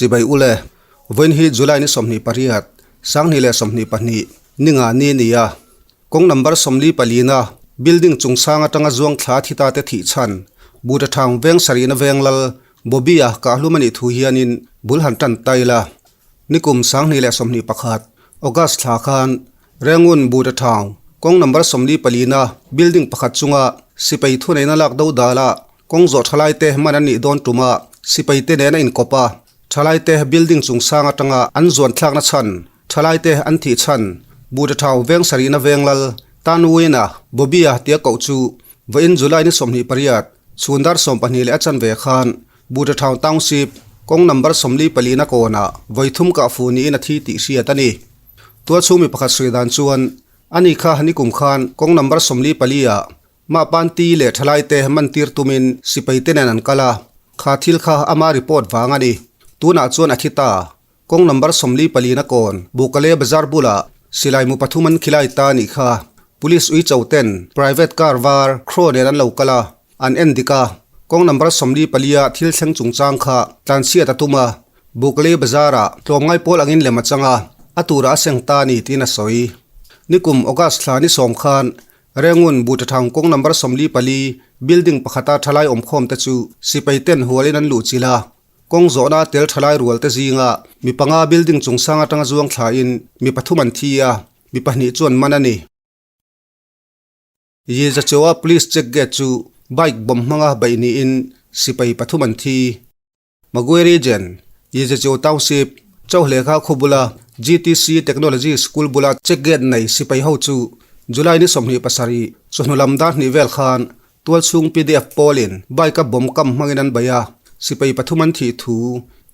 Chibai ule, vawiin hi July ni 28, 2022, ni nga ni a ni a. Kawng number 44 na building chungchang atanga zuang thla thi ta te thih chhan Buta Thang veng sarihna veng lal Bobby-a kahhlum a nih thu hianin bul han tan ta ila. Nikum 2021, August thla khan Rengun Buta Thang kawng number 44 na building pakhat chunga sipai thuneihna lak do dalah Kawng zawh thalaite man an nih dawn tuma sipaite nen a inkawp a, thalaite building chungchang atanga an zuan thlakna chhan, thalaite an thih chhan, Buta Thau veng sarihna veng lal Tan Win-a, Bobby-a tia koh chu vawiin July ni 28, chhun dar 12 leh a chanve khan Buta Thau Township kawng number 44 na kawnah vawi thum kah fu niin a thi tih hriat a ni. Tualchhung mi pakhat sawi dan chuan ani kha nikum khan kawng number 44 ah Mah panti leh thalaite mantir tumin sipaite nen an kal a, kha thil kha ama report vang a ni. Tunah chuan a thi ta. Kawng number 44 na kawn Bukale bazar bulah silai mu pathum an khilai ta a nih kha. Police ui cho ten private car var Crow nen an lo kal a, an en dik a. Kawng number 44 a thil thleng chungchang kha tlanchhiat a tum a, Bukale bazar-ah tlawmngai pawl angin lem a chang a, a turah a seng ta a ni tiin a sawi. Nikum August thla ni sawm khan Rengun Butathang kawng number 44 building pakhata thalai awmkhawm te chu sipai ten hualin an luh chilh a, kawng zawhna tel thalai rual te zinga mi panga building chungchang atanga zuang thlain mi pathum an thi a, mi pahnih chuan man a ni. Yizachewa Police check gate chu bike bomb hmanga beih niin sipai pathum an thi. Magwe Region, Yizachew Township, Chauhlekha khaw bula GTC Technology School bula check gate nei sipai ho chu July ni 27 chawhnu lam dar hnih vel khan tualchhung pdf pawlin bike a bomb kam hmangin an bei a, sipai pathum an thih thu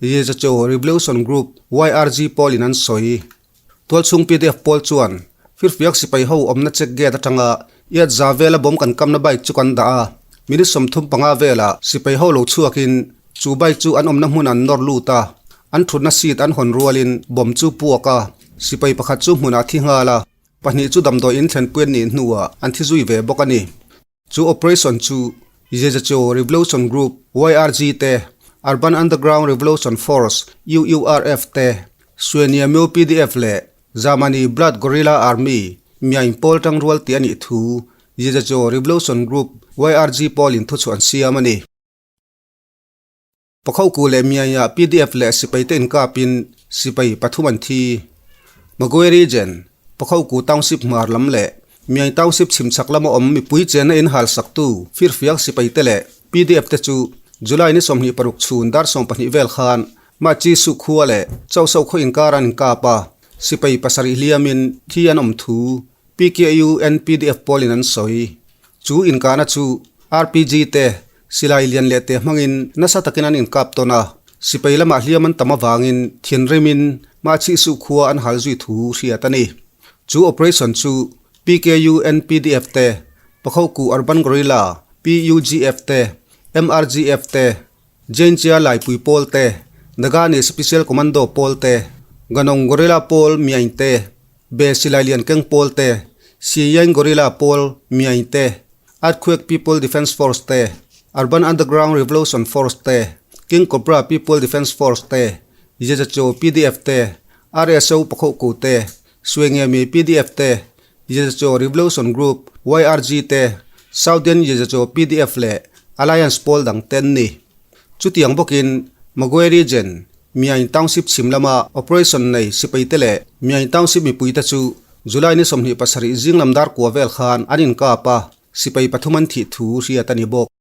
Yizachew Revolution Group, YRG, pawlin an sawi. Tualchhung pdf pawl chuan firfiak sipai ho awmna check gate atanga iat za vela bomb kan kamna bike chu kan dah a, minute 35 velah sipai ho lo chhuakin chu bike chu an awmna hmun an nawr lut a, an thutna seat an hawn rualin bomb chu puak a, sipai pakhat chu hmunah thi nghal a, pahnih chu damdawi in thlenpui an nih hnuah an thi zui ve bawk a ni. Chu operation chu Yezacho Revolution Group, YRG, te, Urban Underground Revolution Force, UURF, te, Sueniameu pdf leh Zamani Blood Guerrilla Army, Myaing pawl tangrual tih a nih thu Yezacho Revolution Group, YRG, pawlin thuchhuah an siam a ni. Pakhoku leh Myanmar pdf leh sipaite inkapin sipai pathum an thi. Magwe Region, Pakhoku Township hmar lam leh Myanmar Township chhimchhak lama awm mipui chenna in halsaktu firfiak sipaite leh pdf te chu July ni 26 chhun dar 12 vel khan Machi Su khua leh Chauso khaw inkar an inkap a, sipai pasarih hliamin thi an awm thu PKU NPDF pawlin an sawi. Chu inkahna chu RPG te Silai lian leh teh hmangin nasa takin an inkap tawn a, sipai lamah hliam an tam avangin thinrimin Mahchihsuh khua an hal zui thu hriat a ni. Chu operation chu PKU NPDF te, Pakhoku Urban Guerrilla, PUGF, te, MRGF te, Jaintia Laipui Pawl te, Nagani Special Commando Pawl te, Ganong Guerrilla Pawl Myaing te, Be Silai Lian Keng Pawl te, Siyaing Guerrilla Pawl Myaing te, Earthquake People Defence Force te, Urban Underground Revolution Force te, King Cobra People Defence Force te, Yezacho pdf te, RSO Pakhohku te, Suengemi pdf te, Yezacho Revolution Group, YRG, te, Southern Yezacho pdf leh Alliance pawl dang te an ni. Chutiang bawkin Magwe Region, Myaing Township chhim lama operation nei sipaite leh Myaing Township mipuite chu July ni 27 zing lam dar kua vel khan an inkap a, sipai pathum an thih thu hriat a ni bawk.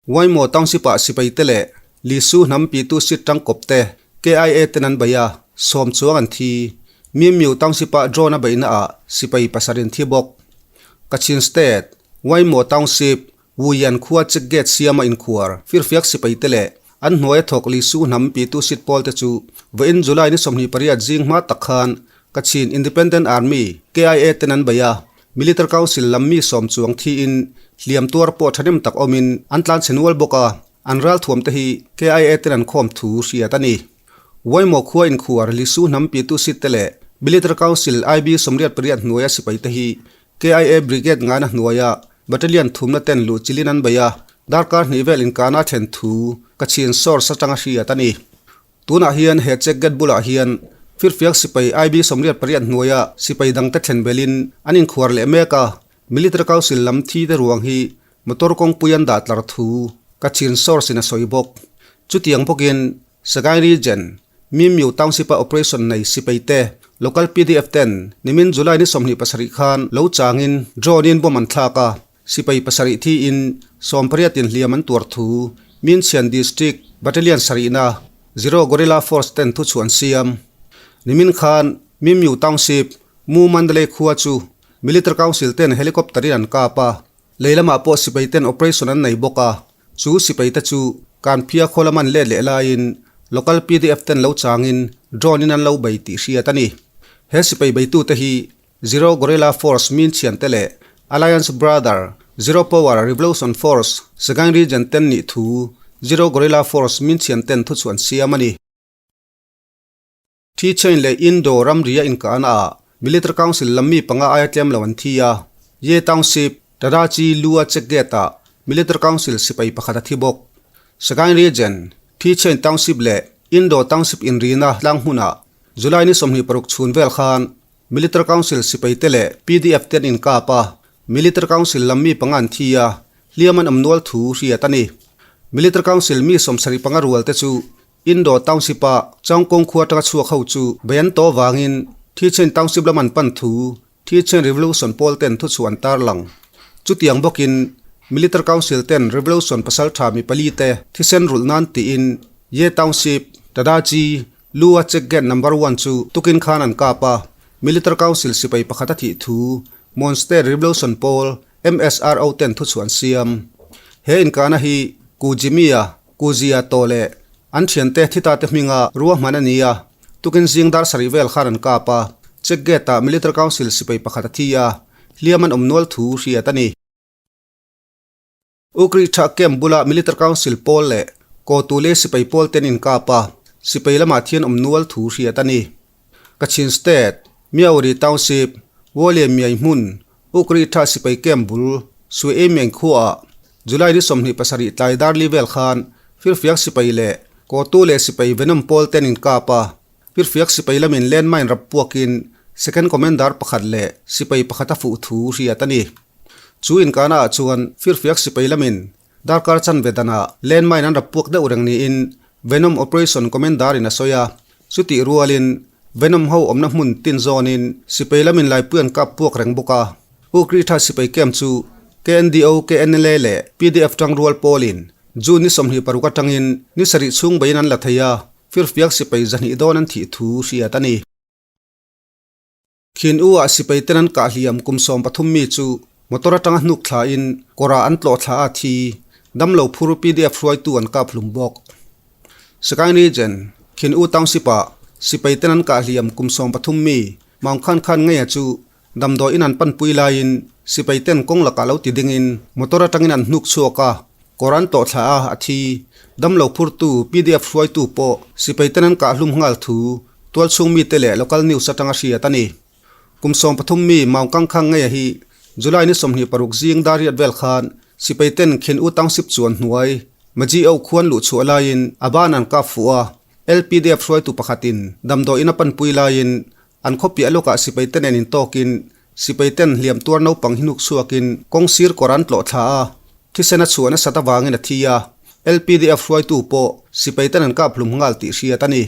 Waimo Township-ah sipaite leh Lisu hnam pitu seat tangkawp te KIA ten an bei a, sawm chuang an thi. Mimyu Township-ah drone a beihnaah sipai pasarih an thi bawk. Kachin State, Waimo Township, Wuyan khua check gate siama inkhuar firfiak sipaite leh an hnuaia thawk Lisu hnam pitu seat pawl te chu vawiin July ni 28 zing hma tak khan Kachin Independent Army, KIA, ten an bei a, Military Council lam mi sawm chuang thiin hliam tuar pawh thahnem tak awmin an tlan chhe nual bawk a, an ralthuam te hi KIA ten an khawm thu hriat a ni. Waimo khua inkhuar Lisu hnam pitu seat te leh Military Council IB 88 hnuaia sipai te hi KIA Brigade ngaina hnuaia Battalion thumna ten luh chilin an bei a, Darkar hnih vel inkahna a thlen thu Kachin source atanga hriat a ni. Tunah hian he check gate bulah hian firfiak sipai IB 88 hnuaia sipai dangte thlen belin an inkhuar leh mek a, Military Council lam thi te ruang hi motor kawngpui an dah tlar thu Kachin source in a sawi bawk. Chutiang bawkin Sagaing Region, Mimyu Township-a operation nei sipai te local pdf ten nimin July ni 27 khan lo changin drone-in bomb an thlak a, Sipai pasarih thiin 80 in hliam an tuar thu Minchhian District Battalion sarihna Zero Guerrilla Force ten thu chhuah an siam. Nimin khan Mimyu Township, Mu Mandalay khua chu Military Council ten helicopter in an kap a, lei lamah pawh sipai ten operation an nei bawk a, chu sipai te chu Kanphia khaw lam an let leh laiin local pdf ten lo changin drone in an lo bei tih hriat a ni. He sipai beitute hi Zero Guerrilla Force min thiante leh Alliance Brother Zero Power Revolution Force Sagaing Region ten nih thu Zero Guerrilla Force min thianten thu chuan siam a ni. Thi Chain leh Indo ramria inkahna ah Military Council lam mi panga aia tlem lo an thi a, Ye Township, Tadachi Lua Check Gate ah Military Council sipai pakhat a thi bawk. Sagaing Region, Thi Chain Township leh Indo Township inrina tlang hmunah July ni 26 chhun vel khan Military Council sipaite leh pdf te an inkap a, Military Council lam mi panga an thi a, hliam an awm nual thu hriat a ni. Military Council mi 75 rual te chu Indo Township-a Changkawng khua atanga chhuak ho chu bei an tawh avangin Thichen Township lam an pan thu Thichen Revolution pawl ten thu chhuah an tarlang. Chutiang bawkin Military Council ten Revolution pasal tha mi pali te thisen rulh nan tiin Ye Township, Tadachi, Lu a check gate number one chu tukin khan an kap a, Military Council sipai pakhat a thih thu Mon State Revolution pawl MSRO ten thu chhuah an siam. He inkahna hi Ku Jimmy-a, Ku Zia tawh leh an thiante thita te hminga ruahman a ni a, tukin zing dar sarih vel khan an kap a, check gate ah Military Council sipai pakhat a thi a, hliam an awm nual thu hriat a ni. Ukri tha camp bula Military Council pawl leh Kawtule sipai pawl ten inkap a, sipai lamah thian awm nual thu hriat a ni. Kachin State, Myauri Township, Wole Myai hmun, Ukri tha sipai camp bul, Sue Ei Meng khuaah July ni 27 tlai dar li vel khan Firfiak sipai leh Kawtule sipai Venom pawl ten inkap a, Firfiak sipai lamin landmine rap puakin Second Commander pakhat leh sipai pakhat a fuh thu hriat a ni. Chu inkahna ah chuan firfiak sipai lamin darkar chanve danah landmine an rap puak deuh reng niin Venom Operation Commander in a sawi a. Chutih rualin Venom ho awmna hmun tin zawnin sipai lamin laipui an kap puak reng bawk a. Ukri tha sipai camp chu KNDO, KNLA leh pdf tangrual pawlin June ni 26 atangin ni sarih chhung beiin an la thei a, firfiak sipai 200 dawn an thih thu hriat a ni. Khin U ah sipai ten an kah hliam kum 13 mi chu motor atanga hnuk thla in kawr ah an tlawh thla a thi, damlo phur pdf hruaitu an kap hlum bawk. Sagaing Region, Khin U Township ah sipai ten an kah hliam kum 13 mi Maung Khan Khan Ngeia chu damdawi in an panpui laiin sipai ten kawng lakah lo ti dingin motor atangin an hnuk chhuak a, kawr an tlawh thla a a thi. Damlo phurtu pdf hruaitu pawh sipai ten an kah hlum nghal thu Tualchhung mite leh local news atanga hriat a ni. Kum 13 mi Maung Kang Khang Ngeia hi July ni 26 zing dar riat vel khan sipai ten Khin U Township chuan hnuai Maji O khuan luh chhuah laiin a ban an kap fuh a, LPDF hruaitu pakhatin damdawi in a panpui laiin an khawpiah lawkah sipai te nen intawkin sipai ten hliam tuar naupang hi hnuk chhuakin kawng sir kawr an tlawh thla a, thisen a chhuah nasat avangin a thi a, LPDF hruaitu pawh sipai ten an kap hlum nghal tih hriat a ni.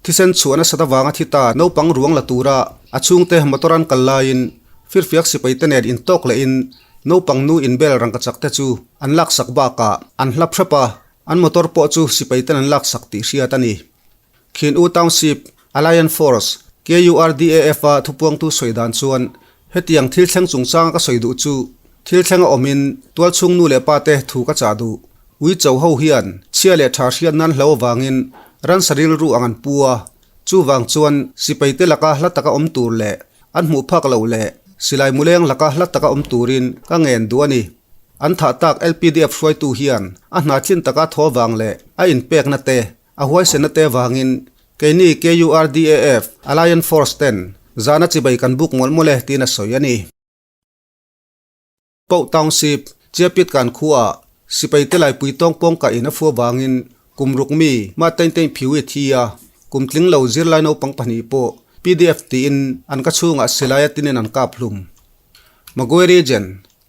Thisen chhuah nasat avanga thi ta naupang ruang la tura a chhungte motor an kal laiin firfiak sipai te nen intawk lehin naupang nu inbel rangkachak te chu an laksak bakah an hlap hrep a, an motor pawh chu sipai ten an laksak tih hriat a ni. Khin U Township, Alliance Force, KURDAF a thupuangtu sawi dan chuan hetiang thil thleng chungchanga ka sawi duh chu thil thleng a awmin tualchhung nu leh pa te thu ka chah duh. Ui cho ho hian chhia leh tha hriat nan hlo avangin ransa rilru ang an pu a, chuvang chuan sipai te laka hla taka awm tur leh an hmuh phak loh leh silai muleng laka hla taka awm turin ka ngen duh a ni. An thah tak LPDF hruaitu hian a hna tlin taka thaw avang leh a inpekna te a huaisenna te avangin keini KURDAF Alliance Force ten zana chibai kan buk mawlh mawlh e tiin a sawi a ni. Poh Township, Chiapit kan khuaah Sipai te laipui tawng pawng kah in a fu avangin kum ruk mi mah tain tain phiu i thi a, kum tling lo zirlai naupang pahnih pawh pdf tiin an ka chhungah silai a tinin an kap hlum. Magwe Region,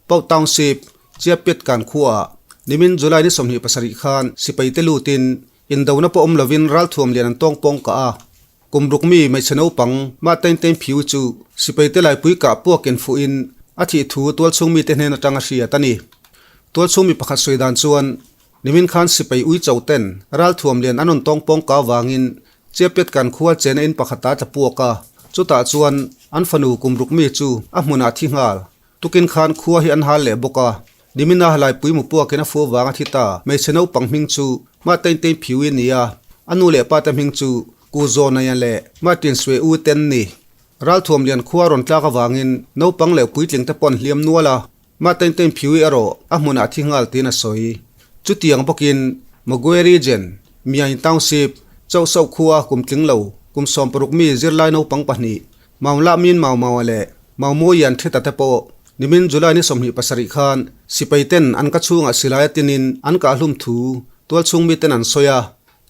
Pau Township, Chiapiat kan khuaah nimin July ni 27 khan sipai te lutin indona pawh awm lovin ralthuam lian an tawng pawng kah a. Kum ruk mi hmeichhe naupang mah tain tain phiu chu sipai te laipui kah puakin fuhin a thih thu tualchhung mite hnen atang a hriat a ni. Tualchhung mi pakhat sawi dan chuan nimin khan sipai ui cho ten ralthuam lian an rawn tawng pawng kah avangin Chiapiat kan khua chena in pakhat a tla puak a, chutah chuan an fanu kum ruk mi chu a hmunah thi nghal. Tukin khan khua hi an hal leh bawk a, nimina laipui mu puakin a fu avanga thi ta hmeichhe naupang hming chu Mah Tain Tain Phiu i ni a, a nu leh pa te hming chu Ku Zawnaya leh Mah Tin Swe U ten ni. Ralthuam lian khua rawn tlak avangin naupang leh puitling te pawh an hliam nual a, Mah Tain Tain Phiu i erawh a hmunah thi nghal tiin a sawi. Chutiang bawkin Magwe Region, Myaing Township, Chauhsauh khua kum tling lo kum 60 mi zirlai naupang pahnih Maunglah Min Mau Maua leh Mau Mawian Theta te pawh nimin July ni 27 khan sipai ten an ka chhungah silai a tinin an kah hlum thu tualchhung mi ten an sawi a.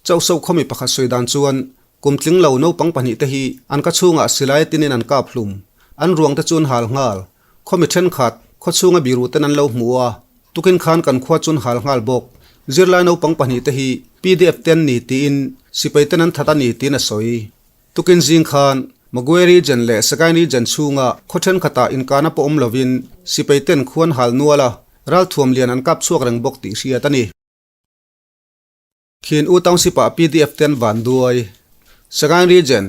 Chauhsauh khawmi pakhat sawi dan chuan kum tling lo naupang pahnih te hi an ka chhungah silai a tinin an kap hlum. An ruang te chu an hal nghal. Khawmi thenkhat khaw chhunga biru ten an lo hmu a, tukin khan kan khua chu an hal nghal bawk. Zirlai naupang pahnih te hi PDF te an ni tiin sipai ten an that a ni tiin a sawi. Tukin zing khan Magwe Region leh Sagaing Region chhunga khaw thenkhatah inkahna pawh awm lovin sipai ten khuan hal nual a, ralthuam lian an kap chhuak reng bawk tih hriat a ni. Khin U Township ah PDF ten van duai. Sagaing Region,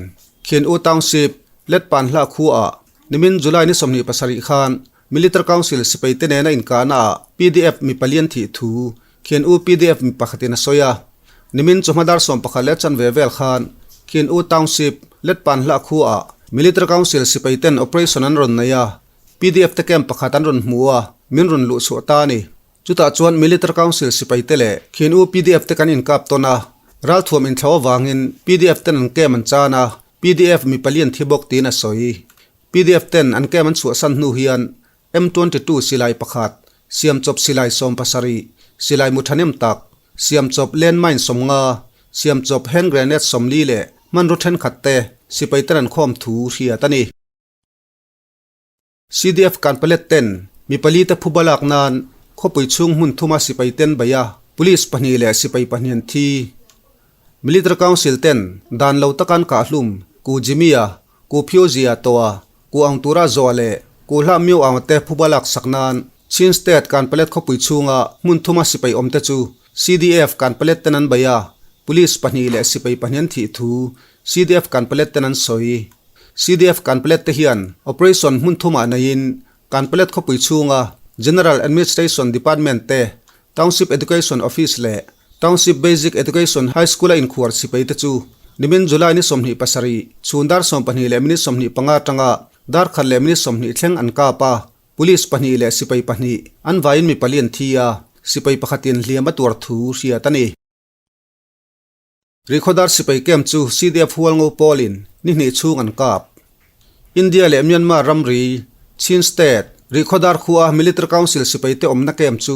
Khin U Township, Letpan hla khuaah nimin July ni 27 khan Military Council sipai te nena inkahna ah PDF mi palian thih thu Khin U PDF mi pakhatin a sawi a. Nimin chawhma dar 11 leh chanve vel khan Khin U Township, Letpan hla khuaah Military Council sipai ten operation an rawn nei a, PDF te camp pakhat an rawn hmu a, min rawn luh chhuah ta a ni. Chutah chuan Military Council sipai te leh Khin U PDF te kan inkap tawn a, ralthuam inthlo avangin PDF ten an camp an chan a, PDF mi palian thi bawk tiin a sawi. PDF ten an camp an chhuahsan hnu hian M22 silai pakhat, siamchawp silai 70, silai mu thahnem tak, siamchawp landmine 50, siamchawp hand grenade 40 leh hmanraw thenkhat te sipai ten an khawm thu hriat a ni. CDF Kanpalet ten mi pali te phuba lak nan khawpui chhung hmun thuma sipai ten bei a, police pahnih leh sipai pahnih an thi. Military Council ten dan lo takan kah hlum Ku Jimmy-a, Ku Phyo-zia tawha Ku ang tura zawh leh Ku Hlah Myo Aung te phuba lak sak nan Chin State Kanpalet khawpui chhunga hmun thuma sipai awm te chu CDF Kanpalet ten an bei a, police pahnih leh sipai pahnih an thih thu CDF Kanpalet ten an sawi. CDF Kanpalet te hian operation hmun thumah neiin Kanpalet khawpui chhunga General Administration Department te, Township Education Office leh Township Basic Education High School a inkhuar chhipei te chu nimin July ni 27 chhun dar 12 leh minute 25 atanga dar khat leh minute 20 thleng an kap a, Police pahnih leh sipai pahnih an vaiin mi pali an thi a, sipai pakhatin hliam a tuar thu hriat a ni. Rikhodar sipai camp chu CDF Hualngo pawlin ni hnih chhung an kap. India leh Myanmar ramri, Chin State, Rikhodar khua Military Council sipai te awmna camp chu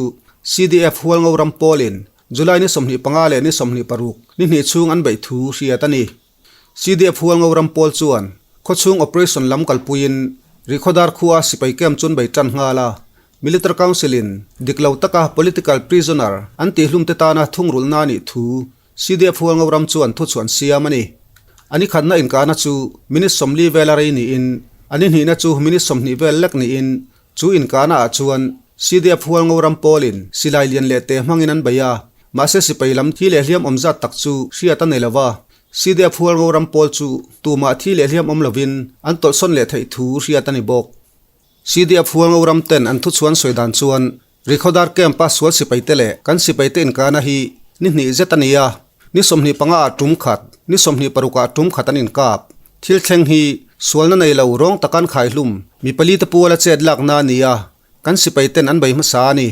CDF Hualngo ram pawlin July ni 25 leh ni 26 ni hnih chhung an beih thu hriat a ni. CDF Hualngo ram pawl chuan khawchhung operation lam kalpuiin Rikhodar khua sipai camp chu an bei tan nghal a, Military Council in dik lo taka political prisoner an tihhlum te tana thungrulhna a nih thu CDF Hualngo ram chuan thuchhuah an siam a ni. A ni khatna inkahna chu minute 40 vel a rei niin a ni hnihna chu minute 20 vel lek niin chu inkahna ah chuan CDF Hualngo ram pawlin silai lian leh te hmangin an bei a, mahse sipai lam thi leh hliam awm zat tak chu hriat a nei lova. CDF Hualngo ram pawl chu tumah thi leh hliam awm lovin an tawlhsawn leh theih thu hriat a ni bawk. CDF Hualngo ram ten an thuchhuan sawi dan chuan Rikhodar camp a sual sipai te leh kan sipai te inkahna hi ni hnih zet a ni a, ni 25 ah tum khat, ni 26 ah tum khat an inkap. Thil thleng hi sualna nei lo rawng takan khaihlum mi pali te puala chet lakna a ni a, kan sipai ten an bei hmasa a ni.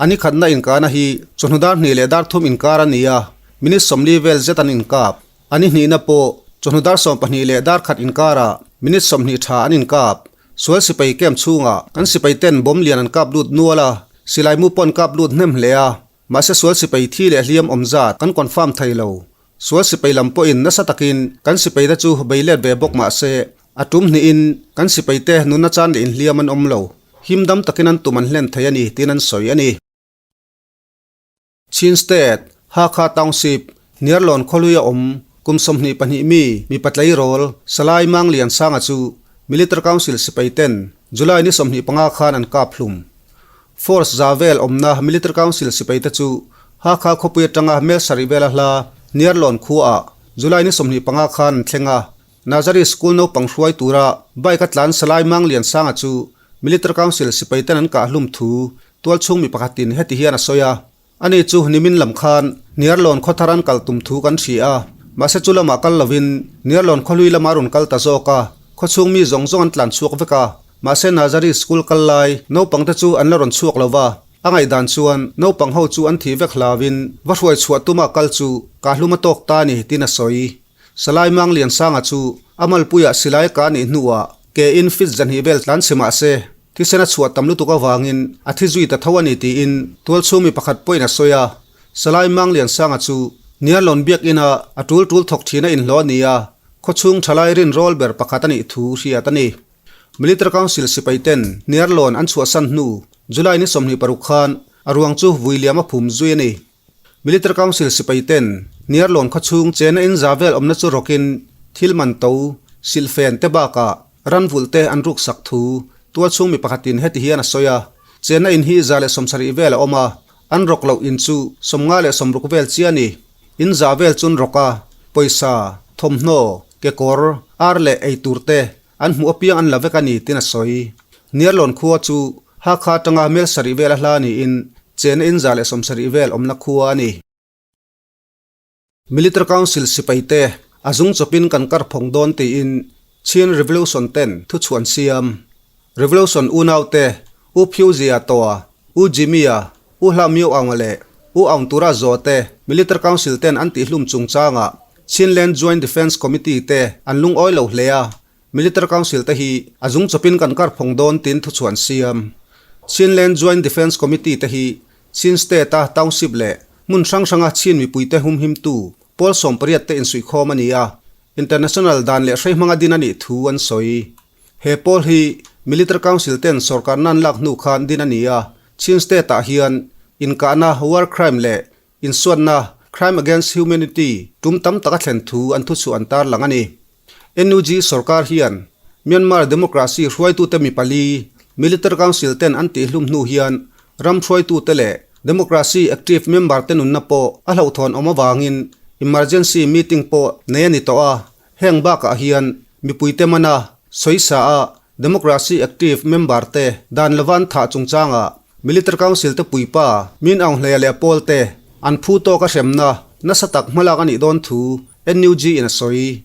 A ni khatna inkahna hi chawhnu dar hnih leh dar thum inkar a ni a, minute 40 vel zet an inkap. A ni hnihna pawh chawhnu dar 12 leh dar khat inkarah minute 20 tha an inkap. Sual sipai camp chhungah kan sipai ten bomb lian an kap lut nual a, silai mu pawh an kap lut hnem hle a. Mahse sual sipai thi leh hliam awm zat kan confirm thei lo. Sual sipai lam pawhin nasa takin kan sipaite chu bei let ve bawk mahse a tum hnihin kan sipaite nunna chan leh inhliam an awm lo. Him dam takin an tum an hlen thei a ni tiin an sawi a ni. Chin State, Hakha Township, Hniarlawn khawlui a awm kum 22 mi mipa tleirawl Salai Mangliansanga chu Military Council sipai ten July ni 25 khan an kap hlum. Force za vel awmna Military Council sipai te chu Hakha khawpui atanga mel sarih vela hla Hniarlawn khuaah July ni 25 khan an thleng a. Nazari School naupang hruai tura bike a tlan Salai Mangliansanga chu Military Council sipai ten an kah hlum thu Tualchhung mi pakhatin heti hian a sawi a, Ani chu nimin lam khan Niarlawn khawthar an kal tum thu kan hria a, mahse chu lamah kal lovin Niarlawn khawhlui lama rawn kal ta zawk a, khawchhung mi zawng zawng an tlan chhuak vek a, mahse Nazari school kal lai naupangte chu an la rawn chhuak lo va, a ngaihdan chuan naupang ho chu an thih vek hlauin va hruai chhuah tuma kal chu kahhlum a tawk ta a ni tiin a sawi. Salai Mangliansanga chu a malpuiah silai ka nih hnuah ke in fit zahnih vel tlan chhe mah se, thisen a chhuah tam lutuk avangin a thi zui ta tho a ni tiin tualchhung mi pakhat pawhin a sawi a. Salai Mangliansanga chu Niarlawn biakina a tul tul thawk thin a inhlawh a ni a, khawchhung thalai rinrawl ber pakhat a nih thu hriat a ni. Military Council sipai ten Niarlawn an chhuahsan hnu July ni 26 khan a ruang chu Vuiliam a phum zui a ni. Military Council sipai ten Niarlawn khawchhung chena in za vel awmna chu rawkin thil man to, silhfen te bakah ran vulh te an ruk sak thu tualchhung mi pakhatin heti hian a sawi a, chena in hi 170 vel a awm a, an rawk loh in chu 56 vel chiah a ni. In za vel chun rawk a, pawisa, thawmhnaw, kekawr, ar leh eitur te an hmuh apiang an la vek a ni tiin a sawi. Niarlawn khua chu Hakha atanga mel sarih vel a hla niin chena in 170 vel awmna khua a ni. Military Council sipai te a zung chawpin kan kar phawng dawn tiin Chin Revolution ten thuchhuan siam. Revolution unau te U Phyu Zia Toa, U Jimmy-a, U Hla Myo Aung-a leh U Aung Tura Zaw te Military Council ten an tihhlum chungchangah Chinland Joint Defence Committee te an lungawi lo hle a, Military Council te hi a zung chawpin kan kar phawng dawn tiin thuchhuan siam. Chinland Joint Defence Committee te hi Chin State-a township leh hmun hrang hranga Chin mipuite humhimtu pawl 18 te insuihkhawm a ni a, international dan leh hrei hmanga din a nih thu an sawi. He pawl hi Military Council ten sorkar nan lak hnu khan din a ni a, Chin State-ah hian inkahna, war crime leh insuatna, crime against humanity, tum tam tak a thlen thu an thuchhuah an tarlang a ni. NUG sorkar hian Myanmar democracy hruaitute mi pali Military Council ten an tihhlum hnu hian ram hruaitute leh democracy active member te nunna pawh a hlauhthawn awm avangin emergency meeting pawh nei a ni tawh a, Heng bakah hian mipuite mana sawisa a Democracy Active member te dan lova an thah chungchangah Military Council te puipa Min Aung Hlaing leh pawl te an phu tawk a hremna nasa tak hmalak a nih dawn thu NUG in a sawi.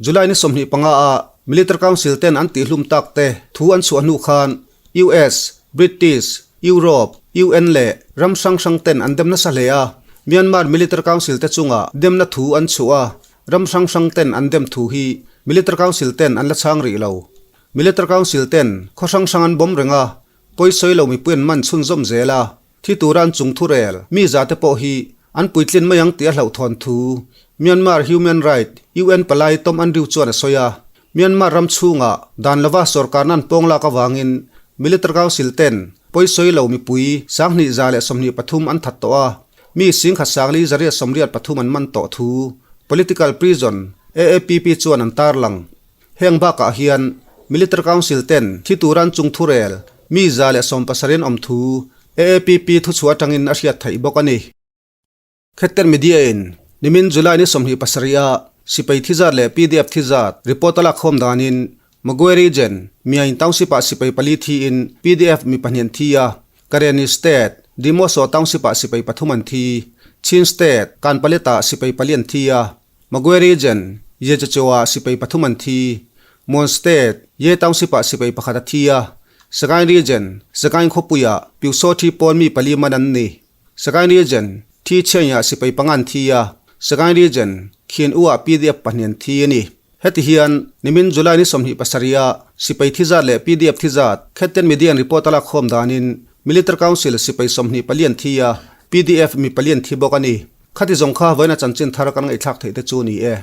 July ni 25 a Military Council ten an tihhlum tak te thu an chhuah hnu khan US, British, Europe, UN leh ram hrang hrang ten an dem nasa hle a, Myanmar Military Council te chungah demna thu an chhuah a, Ram hrang hrang ten an dem thu hi Military Council ten an la chhang rih lo. Military Council ten khaw hrang hrang an bawm reng a, pawisawi lo mipui an man chhunzawm zel a, thi tura an chung thu rel mi za te pawh hi an puitlin mai ang tih a hlauhthawn thu Myanmar Human Right UN palai Tom Andrew chuan a sawi a. Myanmar ram chhungah dan lova sorkarna an pawng lak avangin Military Council ten pawisawi lo mipui 2123 an that tawh a, Mi singkhat sangli 883 an man tawh thu Political Prison, AAPP chuan an tarlang. Heng bakah hian Military Council ten thi tura an chung thurel mi 170 an awm thu AAPP thuchhuah atangin a hriat theih bawk a ni. Khetten Media in nimin July ni 27 a sipai thi zat leh PDF thi zat report a lak khawm danin Magwe Region, Myaing Township ah sipai pali thiin PDF mi pahnih an thi a, Karenni State, Demoso Township ah sipai pathum an thi, Chin State, Kanpalet ah sipai pali an thi a, Magwe Region, Yechecho ah sipai pathum an thi, Mon State, Ye Township ah sipai pakhat a thi a, Sagaing Region, Sagaing khawpui ah Pyusawthi pawn mi pali man an ni. Sagaing Region, Thi Chhiain ah sipai panga an thi a, Sagaing Region, Khin U ah PDF pahnih an thi a ni. Heti hian nimin July ni 27 a sipai thi zat leh PDF thi zat Khetten Media in report a lak khawm danin Military Council sipai 24 an thi a. Pdf mi palian thi bawk a ni. Khati zawng kha vawiina chanchin thar kan ngaihthlak theih te chu ni e.